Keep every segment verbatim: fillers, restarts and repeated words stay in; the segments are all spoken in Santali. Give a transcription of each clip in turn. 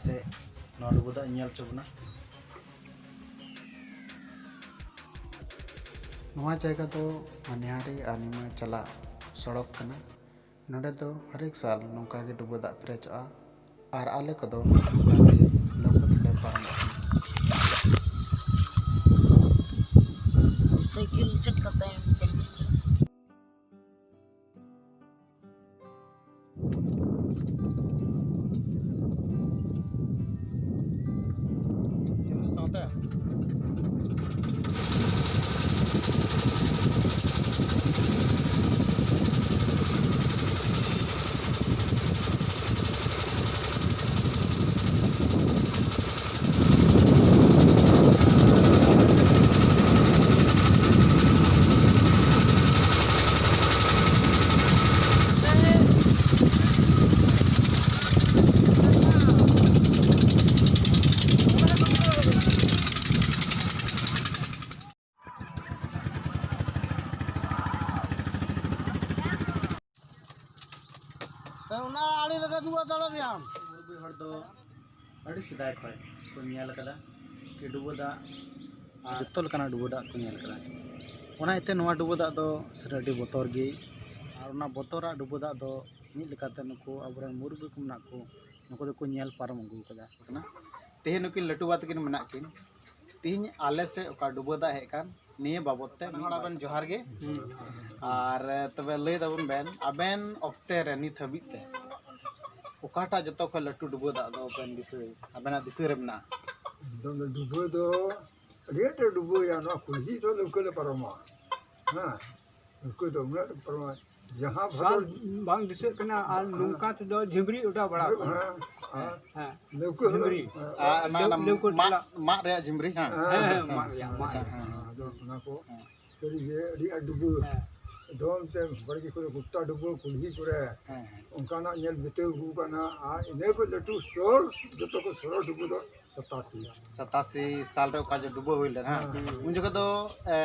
ᱥᱮ ᱱᱚᱣᱟ ᱰᱩᱵᱟᱹ ᱫᱟᱜ ᱤᱧ ᱧᱮᱞ ᱦᱚᱪᱚ ᱵᱚᱱᱟ᱾ ᱱᱚᱣᱟ ᱡᱟᱭᱜᱟ ᱫᱚ ᱢᱟᱱᱤᱦᱟᱨᱤ ᱟᱨ ᱱᱤᱢᱟᱹ ᱪᱟᱞᱟᱜ ᱥᱚᱲᱚᱠ ᱠᱟᱱᱟ᱾ ᱱᱚᱰᱮ ᱫᱚ ᱦᱟᱨᱮᱠ ᱥᱟᱞ ᱱᱚᱝᱠᱟ ᱜᱮ ᱰᱩᱵᱟᱹ ᱫᱟᱜ ᱯᱮᱨᱮᱡᱚᱜᱼᱟ ᱟᱨ ᱟᱞᱮ ᱠᱚᱫᱚ ᱱᱚᱝᱠᱟ ᱜᱮ ᱞᱟᱹᱣᱠᱟᱹ ᱛᱮᱞᱮ ᱯᱟᱨᱚᱢᱚᱜ ᱠᱟᱱᱟ᱾ ᱥᱟᱭᱠᱮᱞ ᱪᱮᱫ ᱠᱟᱛᱮ ᱪᱟᱹᱞᱩ ᱥᱟᱶᱛᱮ᱾ ᱚᱱᱟ ᱟᱲᱮ ᱨᱮᱜᱮ ᱫᱩᱲᱩᱵ ᱫᱟᱲᱮᱭᱟᱜ ᱟᱢ᱾ ᱦᱚᱲ ᱫᱚ ᱟᱹᱰᱤ ᱥᱮᱫᱟᱭ ᱠᱷᱚᱱ ᱠᱚ ᱧᱮᱞ ᱟᱠᱟᱫᱟ ᱠᱤ ᱰᱩᱵᱟᱹ ᱫᱟᱜ ᱟᱨ ᱡᱚᱛᱚ ᱞᱮᱠᱟᱱᱟᱜ ᱰᱩᱵᱟᱹ ᱫᱟᱜ ᱠᱚ ᱧᱮᱞ ᱟᱠᱟᱫᱟ᱾ ᱚᱱᱟ ᱤᱭᱟᱹᱛᱮ ᱱᱚᱣᱟ ᱰᱩᱵᱟᱹ ᱫᱟᱜ ᱫᱚ ᱥᱟᱹᱨᱤ ᱟᱹᱰᱤ ᱵᱚᱛᱚᱨ ᱜᱮ᱾ ᱟᱨ ᱚᱱᱟ ᱵᱚᱛᱚᱨᱟᱜ ᱰᱩᱵᱟᱹ ᱫᱟᱜ ᱫᱚ ᱢᱤᱫ ᱞᱮᱠᱟᱛᱮ ᱱᱩᱠᱩ ᱟᱵᱚᱨᱮᱱ ᱢᱩᱨᱩᱵᱤ ᱠᱚ ᱢᱮᱱᱟᱜ ᱠᱚ, ᱱᱩᱠᱩ ᱫᱚᱠᱚ ᱧᱮᱞ ᱯᱟᱨᱚᱢ ᱟᱹᱜᱩ ᱟᱠᱟᱫᱟ᱾ ᱛᱮᱦᱮᱧ ᱱᱩᱠᱤᱱ ᱞᱟᱹᱴᱩ ᱵᱟ ᱛᱟᱹᱠᱤᱱ ᱢᱮᱱᱟᱜ ᱠᱤᱱ, ᱛᱮᱦᱮᱧ ᱟᱞᱮ ᱥᱮᱫ ᱚᱠᱟ ᱰᱩᱵᱟᱹ ᱫᱟᱜ ᱦᱮᱡ ᱟᱠᱟᱱ, ᱱᱤᱭᱟᱹ ᱵᱟᱵᱚᱛ ᱛᱮ ᱢᱤᱫ ᱵᱟᱨ ᱡᱚᱦᱟᱨ ᱜᱮ᱾ ᱟᱨ ᱛᱚᱵᱮ ᱞᱟᱹᱭ ᱛᱟᱵᱚᱱ ᱵᱮᱱ, ᱟᱵᱮᱱ ᱚᱠᱛᱮ ᱨᱮ ᱱᱤᱛ ᱦᱟᱹᱵᱤᱡ ᱛᱮ ᱚᱠᱟᱴᱟᱜ ᱡᱚᱛᱚ ᱠᱷᱚᱱ ᱞᱟᱹᱴᱩ ᱰᱩᱵᱟᱹ ᱫᱟᱜ ᱫᱚ ᱵᱮᱱ ᱫᱤᱥᱟᱹ, ᱟᱵᱮᱱᱟᱜ ᱫᱤᱥᱟᱹ ᱨᱮ ᱢᱮᱱᱟᱜᱼᱟ? ᱮᱠᱫᱚᱢ ᱰᱩᱵᱟᱹ ᱫᱚ ᱟᱹᱰᱤ ᱟᱸᱴ ᱰᱩᱵᱟᱹᱭᱟ, ᱱᱚᱣᱟ ᱠᱩᱞᱦᱤ ᱫᱚ ᱞᱟᱹᱣᱠᱟᱹ ᱞᱮ ᱯᱟᱨᱚᱢᱟ᱾ ᱦᱮᱸ, ᱞᱟᱹᱣᱠᱟᱹ ᱫᱚ ᱩᱱᱟᱹᱜ ᱯᱟᱨᱚᱢᱟ, ᱡᱟᱦᱟᱸ ᱵᱟᱝ, ᱵᱷᱟᱫᱚᱨ ᱵᱟᱝ ᱫᱤᱥᱟᱹᱜ ᱠᱟᱱᱟ᱾ ᱟᱨ ᱦᱮᱸ᱾ ᱱᱚᱝᱠᱟ ᱛᱮᱫᱚ ᱡᱷᱤᱢᱨᱤ ᱚᱰᱟᱣ ᱵᱟᱲᱟ ᱠᱟᱱᱟ᱾ ᱦᱮᱸ, ᱦᱮᱸ᱾ ᱦᱮᱸ᱾ ᱞᱟᱹᱣᱠᱟᱹ ᱦᱚᱸ, ᱡᱷᱤᱢᱨᱤ᱾ ᱦᱮᱸ᱾ ᱟᱨ ᱚᱱᱟ, ᱞᱟᱹᱣ-, ᱚᱱᱟ ᱞᱟᱹᱣᱠᱟᱹ ᱢᱟᱫ, ᱪᱟᱞᱟᱜ᱾ ᱢᱟᱫ ᱨᱮᱭᱟᱜ ᱡᱷᱤᱢᱨᱤ, ᱦᱮᱸ? ᱦᱮᱸ, ᱦᱮᱸ, ᱢᱟᱫ ᱨᱮᱭᱟᱜ, ᱢᱟᱫ ᱟᱪᱪᱷᱟ, ᱨᱮᱭᱟᱜ᱾ ᱦᱮᱸ, ᱦᱮᱸ᱾ ᱟᱫᱚ ᱚᱱᱟ ᱠᱚ ᱦᱮᱸ᱾ ᱥᱟᱹᱨᱤᱜᱮ ᱟᱹᱰᱤ ᱟᱸᱴ ᱰᱩᱵᱟᱹ᱾ ᱦᱮᱸ᱾ ᱮᱠᱫᱚᱢ ᱛᱮ ᱵᱟᱲᱜᱮ ᱠᱚᱨᱮ ᱜᱚᱴᱟ ᱰᱩᱵᱟᱹ, ᱠᱩᱞᱦᱤ ᱠᱚᱨᱮ᱾ ᱦᱮᱸ, ᱦᱮᱸ᱾ ᱚᱱᱠᱟᱱᱟᱜ ᱧᱮᱞ ᱵᱤᱛᱟᱹᱣ ᱟᱹᱜᱩ ᱠᱟᱱᱟ᱾ ᱟᱨ ᱤᱱᱟᱹ ᱠᱷᱚᱱ ᱞᱟᱹᱴᱩ ᱥᱴᱚᱞ ᱡᱚᱛᱚ ᱠᱷᱚᱱ ᱥᱚᱨᱚᱥ ᱰᱩᱵᱟᱹ ᱫᱚ ᱥᱟᱛᱟᱥᱤ᱾ ᱥᱟᱛᱟᱥᱤ ᱥᱟᱞ ᱨᱮ ᱚᱠᱟ ᱡᱮ ᱰᱩᱵᱟᱹ ᱦᱩᱭ ᱞᱮᱱᱟ, ᱦᱮᱸ? ᱦᱮᱸ, ᱦᱮᱸ᱾ ᱩᱱ ᱡᱚᱠᱷᱚᱱ ᱫᱚ, ᱮ,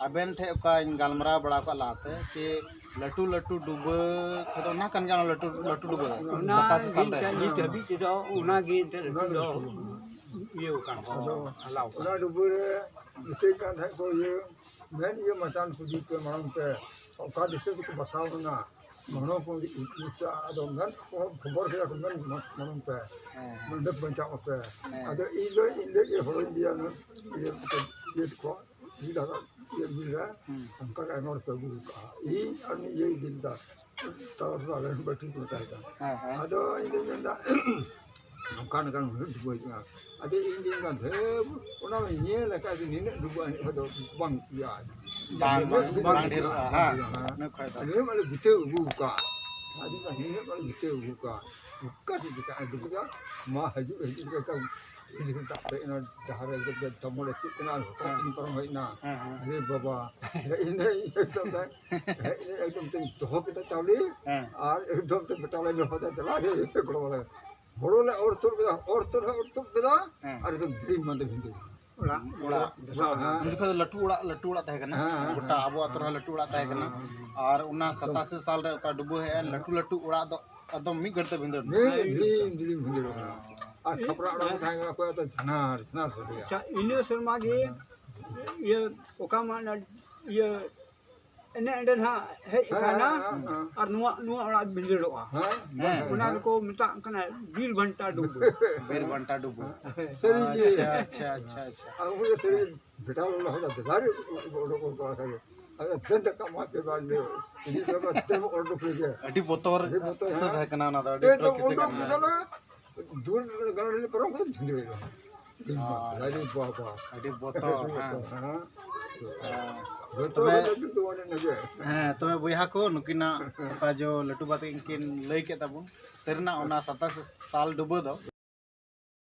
ᱟᱵᱮᱱ ᱴᱷᱮᱱ ᱚᱠᱟᱧ ᱜᱟᱞᱢᱟᱨᱟᱣ ᱵᱟᱲᱟ ᱟᱠᱟᱫ ᱞᱟᱦᱟᱛᱮ, ᱠᱤ ᱞᱟᱹᱴᱩ ᱞᱟᱹᱴᱩ ᱰᱩᱵᱟᱹ ᱠᱚᱫᱚ ᱚᱱᱟ ᱠᱟᱱ ᱜᱮᱭᱟ, ᱚᱱᱟ ᱞᱟᱹᱴᱩ ᱞᱟᱹᱴᱩ ᱰᱩᱵᱟᱹ᱾ ᱚᱱᱟ ᱥᱟᱛᱟᱥᱤ ᱥᱟᱞ ᱨᱮ᱾ ᱱᱤᱛ ᱦᱟᱹᱵᱤᱡ ᱛᱮᱫᱚ ᱚᱱᱟ ᱜᱮ ᱮᱱᱛᱮᱫ ᱞᱟᱹᱴᱩ ᱫᱚ ᱤᱭᱟᱹ ᱟᱠᱟᱱ ᱠᱚ, ᱦᱟᱞᱟᱣ ᱟᱠᱟᱱ᱾ ᱚᱱᱟ ᱰᱩᱵᱟᱹ ᱨᱮ ᱢᱤᱛᱟᱹᱧ ᱠᱟᱱ ᱛᱟᱦᱮᱸᱫ ᱠᱚ, ᱤᱭᱟᱹ, ᱢᱮᱱ ᱤᱭᱟᱹ ᱢᱟᱪᱟᱱ ᱠᱚ ᱤᱫᱤ ᱯᱮ ᱢᱟᱲᱟᱝ ᱛᱮ, ᱚᱠᱟ ᱫᱤᱥᱚᱢ ᱨᱮᱠᱚ ᱵᱟᱥᱟᱣ ᱮᱱᱟ, ᱢᱟᱲᱟᱝ ᱠᱚ ᱤᱫᱤ ᱠᱚ, ᱟᱫᱚ ᱢᱮᱱ ᱠᱚ ᱠᱷᱚᱵᱚᱨ ᱠᱮᱫᱟ ᱠᱚ, ᱢᱮᱱ ᱢᱟᱲᱟᱝ ᱯᱮ, ᱦᱮᱸ, ᱦᱮᱸ᱾ ᱱᱚᱰᱮ ᱵᱟᱧᱪᱟᱣ ᱟᱯᱮ᱾ ᱦᱮᱸ᱾ ᱟᱫᱚ ᱤᱧ ᱫᱚ, ᱤᱧ ᱫᱚ ᱤᱭᱟᱹ ᱦᱚᱲᱤᱧ ᱤᱫᱤᱭᱟ, ᱤᱭᱟᱹ, ᱤᱭᱟᱹ ᱠᱚ, ᱤᱭᱟᱹ ᱵᱤᱞ ᱨᱮ, ᱦᱩᱸ᱾ ᱚᱱᱠᱟ ᱜᱮ ᱟᱭᱢᱟ ᱦᱚᱲ ᱠᱚ ᱟᱹᱜᱩ ᱟᱠᱟᱫᱼᱟ᱾ ᱤᱧ ᱟᱨ ᱢᱤᱫ ᱤᱭᱟᱹ ᱤᱫᱤ ᱞᱮᱫᱟ, ᱛᱟᱨᱯᱚᱨ ᱟᱞᱮ ᱨᱮᱱ ᱵᱟᱹᱴᱤ ᱠᱚ ᱢᱮᱛᱟᱭ ᱠᱟᱱ᱾ ᱦᱮᱸ, ᱦᱮᱸ᱾ ᱟᱫᱚ ᱤᱧ ᱫᱚᱧ ᱢᱮᱱᱫᱟ, ᱱᱚᱝᱠᱟ ᱱᱚᱝᱠᱟ ᱱᱩᱱᱟᱹᱜ ᱰᱩᱵᱟᱹ ᱦᱤᱡᱩᱜᱼᱟ᱾ ᱟᱫᱚ ᱤᱧ ᱫᱚᱧ ᱢᱮᱱᱫᱟ, ᱫᱷᱮᱨ, ᱚᱱᱟ ᱢᱟ ᱧᱮᱞ ᱟᱠᱟᱫ ᱜᱮ, ᱱᱤᱱᱟᱹᱜ ᱰᱩᱵᱟᱹ ᱟᱹᱱᱤᱡ ᱠᱷᱚᱱ ᱫᱚ ᱵᱟᱝ ᱤᱭᱟᱹᱜᱼᱟ᱾ ᱵᱟᱝ, ᱵᱟᱝ, ᱵᱟᱝ ᱰᱷᱮᱨᱚᱜᱼᱟ, ᱦᱮᱸ᱾ ᱦᱮᱸ᱾ ᱤᱱᱟᱹ ᱠᱷᱚᱡ ᱫᱚ᱾ ᱟᱨ ᱱᱤᱭᱟᱹ ᱢᱟᱞᱮ ᱵᱤᱛᱟᱹᱣ ᱟᱹᱜᱩ ᱟᱠᱟᱫ᱾ ᱟᱫᱚ ᱱᱤᱱᱟᱹᱜ ᱢᱟᱞᱮ ᱵᱤᱛᱟᱹᱣ ᱟᱹᱜᱩ ᱟᱠᱟᱫ᱾ ᱚᱠᱟ ᱥᱮᱫ ᱪᱤᱠᱟᱹᱜᱼᱟ ᱰᱩᱵᱟᱹ ᱫᱚ? ᱢᱟ ᱦᱤᱡᱩᱜ, ᱦᱤᱡᱩᱜ ᱞᱮᱠᱟ ᱦᱤᱡᱩᱜ ᱫᱟᱜ ᱯᱮ ᱚᱱᱟ ᱰᱟᱦᱟᱨ ᱨᱮ ᱮᱠᱫᱚᱢ ᱛᱟᱢᱚᱞ ᱟᱹᱛᱩᱜ ᱠᱟᱱᱟ, ᱟᱨ ᱦᱚᱴᱚᱜ ᱦᱮᱸ᱾ ᱛᱤᱧ ᱯᱟᱨᱚᱢ ᱦᱮᱡ ᱮᱱᱟ᱾ ᱦᱮᱸ, ᱦᱮᱸ᱾ ᱟᱨᱮ ᱵᱟᱵᱟ, ᱦᱮᱡ ᱮᱱᱟᱹᱧ ᱮᱠᱫᱚᱢ ᱛᱮ, ᱦᱮᱡ ᱮᱱᱟᱹᱧ ᱮᱠᱫᱚᱢ ᱛᱮᱧ ᱫᱚᱦᱚ ᱠᱮᱫᱟ ᱪᱟᱣᱞᱮ, ᱦᱮᱸ᱾ ᱟᱨ ᱮᱠᱫᱚᱢ ᱛᱮ ᱵᱮᱴᱟ ᱞᱮ ᱞᱚᱦᱚᱫᱟ, ᱫᱮᱞᱟ ᱨᱮ ᱜᱚᱲᱚ ᱵᱟᱲᱟ᱾ ᱦᱳᱲᱳ ᱞᱮ ᱚᱨ ᱛᱩᱫ ᱠᱮᱫᱟ, ᱚᱨ ᱛᱩᱫ ᱦᱚᱸ ᱚᱨ ᱛᱩᱫ ᱠᱮᱫᱟ, ᱦᱮᱸ᱾ ᱟᱨ ᱮᱠᱫᱚᱢ ᱫᱷᱤᱨᱤ ᱢᱟᱸᱫᱮ ᱵᱷᱤᱸᱫᱟᱹᱲ᱾ ᱚᱲᱟᱜ, ᱚᱲᱟᱜ᱾ ᱚᱲᱟᱜ, ᱦᱮᱸ᱾ ᱩᱱ ᱡᱚᱠᱷᱚᱱ ᱫᱚ ᱞᱟᱹᱴᱩ ᱚᱲᱟᱜ, ᱞᱟᱹᱴᱩ ᱚᱲᱟᱜ ᱛᱟᱦᱮᱸ ᱠᱟᱱᱟ᱾ ᱦᱮᱸ, ᱦᱮᱸ, ᱜᱚᱴᱟ ᱦᱮᱸ᱾ ᱟᱵᱚ ᱟᱹᱛᱩ ᱨᱮᱦᱚᱸ ᱞᱟᱹᱴᱩ ᱚᱲᱟᱜ ᱛᱟᱦᱮᱸ ᱠᱟᱱᱟ᱾ ᱦᱮᱸ, ᱦᱮᱸ᱾ ᱟᱨ ᱚᱱᱟ ᱥᱟᱛᱟᱥᱤ ᱥᱟᱞ ᱨᱮ ᱚᱠᱟ ᱰᱩᱵᱟᱹ ᱦᱮᱡ ᱮᱱ, ᱞᱟᱹᱴᱩ ᱞᱟᱹᱴᱩ ᱚᱲᱟᱜ ᱫᱚ ᱮᱠᱫᱚᱢ ᱢᱤᱫ ᱜᱷᱟᱹᱲᱤᱡ ᱛᱮ ᱵᱷᱤᱸᱫᱟᱹᱲ ᱮᱱᱟ᱾ ᱢᱤᱫ ᱫᱷᱤᱨᱤ, ᱫᱷᱤᱨᱤ ᱵᱷᱤᱸᱫᱟᱹᱲ ᱮᱱᱟ᱾ ᱟᱨ ᱠᱷᱟᱯᱨᱟ ᱚᱲᱟᱜ ᱠᱚ ᱛᱟᱦᱮᱸ ᱠᱟᱱᱟ, ᱚᱠᱚᱭᱟᱜ ᱫᱚ ᱡᱷᱟᱱᱟᱨ, ᱡᱷᱟᱱᱟᱨ ᱥᱟᱰᱮᱭᱟ᱾ ᱟᱪᱪᱷᱟ, ᱤᱱᱟᱹ ᱥᱮᱨᱢᱟ ᱜᱮ ᱤᱭᱟᱹ, ᱚᱠᱟ ᱢᱟ ᱚᱱᱟ ᱤᱭᱟᱹ ᱮᱱᱮ ᱮᱸᱰᱮ ᱱᱟᱦᱟᱜ ᱦᱮᱡ ᱦᱮᱸ, ᱟᱠᱟᱱᱟ, ᱦᱮᱸ, ᱦᱮᱸ, ᱦᱮᱸ᱾ ᱟᱨ ᱱᱚᱣᱟ, ᱱᱚᱣᱟ ᱚᱲᱟᱜ ᱵᱷᱤᱸᱫᱟᱹᱲᱚᱜᱼᱟ᱾ ᱦᱮᱸ, ᱦᱮᱸ, ᱚᱱᱟ ᱦᱮᱸ᱾ ᱫᱚᱠᱚ ᱢᱮᱛᱟᱜ ᱠᱟᱱᱟ ᱵᱤᱨ ᱵᱟᱱᱴᱟ ᱰᱩᱵᱟᱹ᱾ ᱵᱤᱨ ᱵᱟᱱᱴᱟ ᱰᱩᱵᱟᱹ᱾ ᱥᱟᱹᱨᱤ ᱜᱮ᱾ ᱟᱪᱪᱷᱟ, ᱟᱪᱪᱷᱟ, ᱟᱪᱪᱷᱟ, ᱟᱪᱪᱷᱟ᱾ ᱟᱨ ᱩᱱᱠᱩ ᱫᱚ ᱥᱟᱹᱨᱤ ᱵᱮᱴᱟ ᱞᱚᱞᱚ ᱦᱚᱲ ᱫᱚ ᱫᱟᱨᱮ ᱩᱰᱩᱠ ᱠᱚ ᱠᱟᱱᱟ᱾ ᱟᱫᱚ ᱫᱮᱱ ᱫᱟᱠᱟ ᱢᱟ ᱯᱮ ᱵᱟᱝ ᱞᱮ᱾ ᱤᱫᱤ ᱫᱚ ᱵᱟᱝ ᱛᱮ ᱚᱰᱚᱠ ᱞᱮᱜᱮ᱾ ᱟᱹᱰᱤ ᱵᱚᱛᱚᱨ ᱟᱹᱰᱤ ᱵᱚᱛᱚᱨ, ᱠᱤᱥᱟᱹ ᱦᱮᱸ᱾ ᱛᱟᱦᱮᱸ ᱠᱟᱱᱟ ᱚᱱᱟ ᱫᱚ, ᱟᱹᱰᱤ ᱮ ᱫᱚ ᱰᱚᱨ ᱠᱤᱥᱟᱹ ᱩᱰᱩᱠ ᱠᱟᱱᱟ᱾ ᱠᱮᱫᱟ ᱞᱮ, ᱫᱩᱣᱟᱹᱨ ᱜᱟᱰᱟ ᱨᱮᱞᱮ ᱯᱟᱨᱚᱢ ᱠᱮᱫᱟ, ᱡᱷᱤᱸᱫᱟᱹ ᱦᱩᱭᱩᱜᱼᱟ᱾ ᱟᱨ ᱟᱹᱰᱤ ᱵᱟᱵᱟ᱾ ᱟᱹᱰᱤ ᱵᱚᱛᱚᱨ, ᱟᱹᱰᱤ ᱦᱮᱸ᱾ ᱵᱚᱛᱚᱨ, ᱦᱮᱸ᱾ ᱦᱮᱸ᱾ ᱡᱚᱛᱚ ᱛᱚᱵᱮ, ᱦᱚᱲ ᱞᱟᱹᱜᱤᱫ ᱫᱚ ᱚᱱᱮ ᱚᱱᱟ ᱜᱮ᱾ ᱦᱮᱸ, ᱛᱚᱵᱮ ᱵᱚᱭᱦᱟ ᱠᱚ, ᱱᱩᱠᱤᱱᱟᱜ ᱚᱠᱟ ᱡᱚ ᱞᱟᱹᱴᱩ ᱵᱟ ᱛᱟᱹᱠᱤᱱ ᱠᱤᱱ ᱞᱟᱹᱭ ᱠᱮᱫ ᱛᱟᱵᱚᱱ, ᱥᱟᱹᱨᱤᱱᱟᱜ ᱚᱱᱟ ᱥᱟᱛᱟᱥ ᱥᱟᱞ ᱰᱩᱵᱟᱹ ᱫᱚ᱾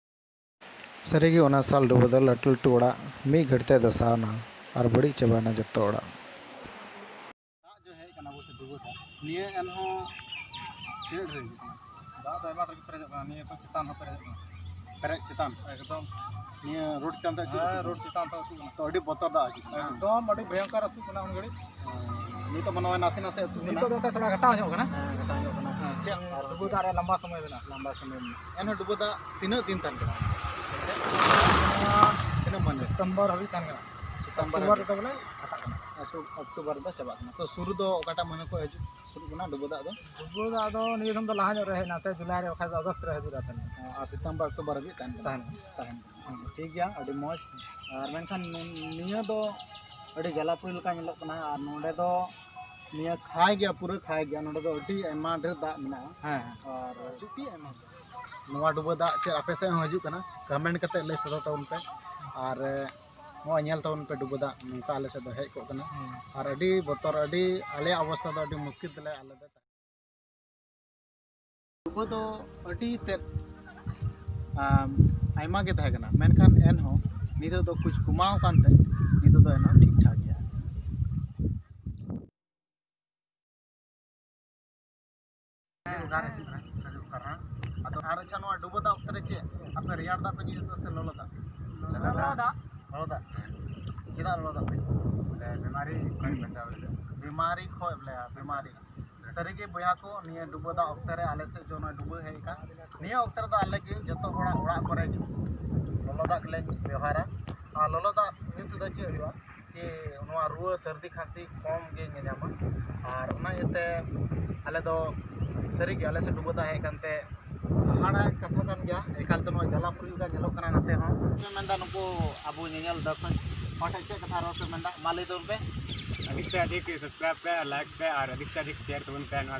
ᱥᱟᱹᱨᱤᱜᱮ ᱚᱱᱟ ᱥᱟᱞ ᱰᱩᱵᱟᱹ ᱫᱚ ᱞᱟᱹᱴᱩ ᱞᱟᱹᱴᱩ ᱚᱲᱟᱜ ᱢᱤᱫ ᱜᱷᱟᱹᱲᱤᱡ ᱛᱮ ᱫᱷᱟᱥᱟᱣ ᱮᱱᱟ ᱟᱨ ᱵᱟᱹᱲᱤᱡ ᱪᱟᱵᱟᱭᱮᱱᱟ ᱡᱚᱛᱚ ᱚᱲᱟᱜ᱾ ᱫᱟᱜ ᱡᱚ ᱦᱮᱡ ᱠᱟᱱᱟ ᱟᱵᱚ ᱥᱮᱫ ᱰᱩᱵᱟᱹ ᱫᱟᱜ᱾ ᱱᱤᱭᱟᱹ ᱮᱱᱦᱚᱸ ᱛᱤᱱᱟᱹᱜ ᱰᱷᱮᱨ ᱦᱤᱡᱩᱜ ᱠᱟᱱᱟ? ᱫᱟᱜ ᱫᱚ ᱟᱭᱢᱟ ᱰᱷᱮᱨ ᱜᱮ ᱯᱮᱨᱮᱡᱚᱜ ᱠᱟᱱᱟ, ᱱᱤᱭᱟᱹ ᱠᱷᱚᱱ ᱪᱮᱛᱟᱱ ᱦᱚᱸ ᱯᱮᱨᱮᱡᱚᱜ ᱠᱟᱱᱟ᱾ ᱯᱮᱨᱮᱡ ᱪᱮᱛᱟᱱ? ᱮᱠᱫᱚᱢ᱾ ᱱᱤᱭᱟᱹ ᱨᱳᱰ ᱪᱮᱛᱟᱱ ᱛᱮ ᱟᱹᱪᱩᱨ ᱦᱮᱸ, ᱟᱹᱪᱩᱨ ᱨᱳᱰ ᱠᱟᱱᱟ᱾ ᱪᱮᱛᱟᱱ ᱛᱮ ᱟᱹᱪᱩᱨ ᱠᱟᱱᱟ᱾ ᱛᱚ ᱟᱹᱰᱤ ᱵᱚᱛᱚᱨ ᱫᱟᱜ ᱦᱤᱡᱩᱜ ᱠᱟᱱᱟ, ᱦᱮᱸ? ᱮᱠᱫᱚᱢ ᱟᱹᱰᱤ ᱵᱷᱚᱭᱚᱝᱠᱚᱨ ᱟᱹᱛᱩᱜ ᱠᱟᱱᱟ ᱩᱱ ᱜᱷᱟᱹᱲᱤᱡ᱾ ᱱᱤᱛᱚᱜ ᱢᱟ ᱱᱚᱜᱼᱚᱭ ᱱᱟᱥᱮ ᱱᱟᱥᱮ ᱟᱹᱛᱩᱜ ᱠᱟᱱᱟ᱾ ᱱᱤᱛᱚᱜ ᱫᱚ ᱛᱷᱚᱲᱟ ᱜᱷᱟᱴᱟᱣ ᱧᱚᱜ ᱠᱟᱱᱟ᱾ ᱦᱮᱸ, ᱜᱷᱟᱴᱟᱣ ᱧᱚᱜ ᱠᱟᱱᱟ᱾ ᱦᱮᱸ, ᱪᱮᱫ? ᱟᱨ ᱰᱩᱵᱟᱹ ᱫᱟᱜ ᱨᱮ ᱞᱟᱢᱵᱟ ᱥᱚᱢᱚᱭ ᱢᱮᱱᱟᱜᱼᱟ᱾ ᱞᱟᱢᱵᱟ ᱥᱚᱢᱚᱭ ᱢᱮᱱᱟᱜᱼᱟ᱾ ᱮᱱᱦᱚᱸ ᱰᱩᱵᱟᱹ ᱫᱟᱜ ᱛᱤᱱᱟᱹᱜ ᱫᱤᱱ ᱛᱟᱦᱮᱱ ᱠᱟᱱᱟ? ᱱᱚᱣᱟ ᱛᱤᱱᱟᱹᱜ ᱢᱟᱹᱦᱱᱟᱹ? ᱥᱮᱯᱴᱮᱢᱵᱚᱨ ᱦᱟᱹᱵᱤᱡ ᱛᱟᱦᱮᱱ ᱠᱟᱱᱟ᱾ ᱥᱮᱯᱴᱮᱢᱵᱚᱨ ᱥᱮᱯᱴᱮᱢᱵᱚᱨ ᱦᱟᱹᱵᱤᱡ᱾ ᱨᱮᱫᱚ ᱵᱚᱞᱮ ᱠᱷᱟᱴᱟᱜ ᱠᱟᱱᱟ᱾ ᱚᱠᱴᱳ-, ᱚᱠᱴᱳᱵᱚᱨ ᱨᱮᱫᱚ ᱪᱟᱵᱟᱜ ᱠᱟᱱᱟ᱾ ᱛᱚ, ᱥᱩᱨᱩ ᱫᱚ ᱚᱠᱟᱴᱟᱜ ᱢᱟᱹᱦᱱᱟᱹ ᱠᱷᱚᱱ ᱦᱤᱡᱩᱜ, ᱥᱩᱨᱩᱜ ᱠᱟᱱᱟ ᱰᱩᱵᱟᱹ ᱫᱟᱜ ᱫᱚ? ᱰᱩᱵᱟᱹ ᱫᱟᱜ ᱫᱚ ᱱᱤᱭᱟᱹ ᱫᱚᱢ ᱫᱚ ᱞᱟᱦᱟ ᱧᱚᱜ ᱨᱮ ᱦᱮᱡ ᱮᱱᱟ, ᱛᱮ ᱡᱩᱞᱟᱭ ᱨᱮ, ᱵᱟᱠᱷᱟᱡ ᱫᱚ ᱟᱜᱚᱥᱴ ᱨᱮ ᱦᱤᱡᱩᱜ ᱠᱟᱱ ᱛᱟᱦᱮᱱᱟ᱾ ᱟᱨ ᱥᱮᱯᱴᱮᱢᱵᱚᱨ, ᱚᱠᱴᱳᱵᱚᱨ ᱦᱟᱹᱵᱤᱡ ᱛᱟᱦᱮᱱ ᱠᱟᱱᱟ? ᱛᱟᱦᱮᱱ ᱠᱟᱱᱟ᱾ ᱛᱟᱦᱮᱱ ᱠᱟᱱᱟ᱾ ᱟᱪᱪᱷᱟ, ᱴᱷᱤᱠ ᱜᱮᱭᱟ, ᱟᱹᱰᱤ ᱢᱚᱡᱽ᱾ ᱟᱨ ᱢᱮᱱᱠᱷᱟᱱ ᱱᱤ-, ᱱᱤᱭᱟᱹ ᱫᱚ ᱟᱹᱰᱤ ᱡᱟᱞᱟᱯᱩᱨᱤ ᱞᱮᱠᱟ ᱧᱮᱞᱚᱜ ᱠᱟᱱᱟ᱾ ᱟᱨ ᱱᱚᱰᱮ ᱫᱚ ᱱᱤᱭᱟᱹ ᱠᱷᱟᱭ ᱜᱮᱭᱟ, ᱯᱩᱨᱟᱹ ᱠᱷᱟᱭ ᱜᱮᱭᱟ᱾ ᱱᱚᱰᱮ ᱫᱚ ᱟᱹᱰᱤ ᱟᱭᱢᱟ ᱰᱷᱮᱨ ᱫᱟᱜ ᱢᱮᱱᱟᱜᱼᱟ᱾ ᱦᱮᱸ᱾ ᱟᱨ ᱡᱩᱫᱤ ᱟᱭᱢᱟ ᱱᱚᱣᱟ ᱰᱩᱵᱟᱹ ᱫᱟᱜ ᱪᱮᱫ ᱟᱯᱮ ᱥᱮᱫ ᱦᱚᱸ ᱦᱤᱡᱩᱜ ᱠᱟᱱᱟ, ᱠᱚᱢᱮᱱᱴ ᱠᱟᱛᱮ ᱞᱟᱹᱭ ᱥᱚᱫᱚᱨ ᱛᱟᱵᱚᱱ ᱯᱮ᱾ ᱟᱨ ᱱᱚᱜᱼᱚᱭ ᱧᱮᱞ ᱛᱟᱵᱚᱱ ᱯᱮ, ᱰᱩᱵᱟᱹ ᱫᱟᱜ ᱱᱚᱝᱠᱟ ᱟᱞᱮ ᱥᱮᱫ ᱫᱚ ᱦᱮᱡ ᱠᱚᱜ ᱠᱟᱱᱟ᱾ ᱦᱮᱸ᱾ ᱟᱨ ᱟᱹᱰᱤ ᱵᱚᱛᱚᱨ, ᱟᱹᱰᱤ, ᱟᱞᱮᱭᱟᱜ ᱚᱵᱚᱥᱛᱷᱟ ᱫᱚ ᱟᱹᱰᱤ ᱢᱩᱥᱠᱤᱞ ᱛᱮᱞᱮ ᱟᱞᱮ ᱫᱚ᱾ ᱰᱩᱵᱟᱹ ᱫᱚ ᱟᱹᱰᱤ ᱛᱮᱫ, ᱟᱢ, ᱟᱭᱢᱟ ᱜᱮ ᱛᱟᱦᱮᱸ ᱠᱟᱱᱟ, ᱢᱮᱱᱠᱷᱟᱱ ᱮᱱᱦᱚᱸ ᱱᱤᱛᱚᱜ ᱫᱚ ᱠᱩᱪ ᱠᱚᱢᱟᱣ ᱠᱟᱱᱛᱮ ᱱᱤᱛᱚᱜ ᱫᱚ ᱮᱱᱦᱚᱸ ᱴᱷᱤᱠ ᱴᱷᱟᱠ ᱜᱮᱭᱟ᱾ ᱟᱫᱚ ᱟᱨ ᱟᱪᱪᱷᱟ, ᱱᱚᱣᱟ ᱰᱩᱵᱟᱹ ᱫᱟᱜ ᱚᱠᱛᱮ ᱨᱮ ᱪᱮᱫ ᱟᱯᱮ ᱨᱮᱭᱟᱲ ᱫᱟᱜ ᱯᱮ ᱧᱩᱭᱟ ᱥᱮ ᱞᱚᱞᱚ ᱫᱟᱜ? ᱞᱚᱞᱚ ᱫᱟᱜ᱾ ᱞᱚᱞᱚ ᱫᱟᱜ? ᱪᱮᱫᱟᱜ ᱞᱚᱞᱚ ᱫᱟᱜ ᱯᱮ ᱧᱩᱭᱟ? ᱵᱚᱞᱮ ᱵᱤᱢᱟᱨᱤ ᱠᱷᱚᱱ ᱵᱟᱪᱟᱣ ᱞᱟᱹᱜᱤᱫ᱾ ᱵᱤᱢᱟᱨᱤ ᱠᱷᱚᱡ ᱵᱚᱞᱮ, ᱵᱤᱢᱟᱨᱤ᱾ ᱥᱟᱹᱨᱤᱜᱮ ᱵᱚᱭᱦᱟ ᱠᱚ, ᱱᱤᱭᱟᱹ ᱰᱩᱵᱟᱹ ᱫᱟᱜ ᱚᱠᱛᱮ ᱨᱮ ᱟᱞᱮ ᱥᱮᱫ ᱡᱮ ᱱᱚᱣᱟ ᱰᱩᱵᱟᱹ ᱦᱮᱡ ᱟᱠᱟᱱ, ᱱᱤᱭᱟᱹ ᱚᱠᱛᱮ ᱨᱮᱫᱚ ᱟᱞᱮ ᱜᱮ ᱡᱚᱛᱚ ᱦᱚᱲᱟᱜ ᱚᱲᱟᱜ ᱠᱚᱨᱮ ᱜᱮ ᱞᱚᱞᱚ ᱫᱟᱜ ᱜᱮᱞᱮ ᱵᱮᱣᱦᱟᱨᱟ᱾ ᱟᱨ ᱞᱚᱞᱚ ᱫᱟᱜ ᱧᱩ ᱛᱮᱫᱚ ᱪᱮᱫ ᱦᱩᱭᱩᱜᱼᱟ? ᱠᱤ ᱱᱚᱣᱟ ᱨᱩᱣᱟᱹ ᱥᱟᱹᱨᱫᱤ ᱠᱷᱟᱸᱥᱤ ᱠᱚᱢ ᱜᱮ ᱧᱟᱧᱟᱢᱟ᱾ ᱟᱨ ᱚᱱᱟ ᱤᱭᱟᱹᱛᱮ ᱟᱞᱮ ᱫᱚ ᱥᱟᱹᱨᱤᱜᱮ ᱟᱞᱮ ᱥᱮᱫ ᱰᱩᱵᱟᱹ ᱫᱟᱜ ᱦᱮᱡ ᱟᱠᱟᱱᱛᱮ ᱦᱟᱦᱟᱲᱟ ᱠᱟᱛᱷᱟ ᱠᱟᱱ ᱜᱮᱭᱟ᱾ ᱮᱠᱟᱞ ᱛᱮ ᱱᱚᱣᱟ ᱡᱟᱞᱟᱯᱩᱨᱤ ᱞᱮᱠᱟ ᱧᱮᱞᱚᱜ ᱠᱟᱱᱟ ᱱᱟᱛᱮ ᱦᱚᱸ᱾ ᱪᱮᱫ ᱢᱮᱱᱫᱟ ᱱᱩᱠᱩ ᱟᱵᱚ ᱧᱮᱧᱮᱞ ᱫᱚᱨᱥᱚᱠ ᱦᱚᱲ ᱴᱷᱮᱱ ᱪᱮᱫ ᱠᱟᱛᱷᱟ ᱨᱚᱲ ᱯᱮ ᱢᱮᱱᱫᱟ? ᱢᱟ ᱞᱟᱹᱭ ᱛᱟᱵᱚᱱ ᱯᱮ᱾ ᱟᱹᱰᱤ ᱥᱮ ᱟᱹᱰᱤ ᱥᱟᱵᱥᱠᱨᱟᱭᱤᱵ ᱯᱮ, ᱞᱟᱭᱤᱠ ᱯᱮ ᱟᱨ ᱟᱹᱰᱤ ᱥᱮ ᱟᱹᱰᱤ ᱥᱮᱭᱟᱨ ᱛᱟᱵᱚᱱ ᱯᱮ ᱱᱚᱣᱟ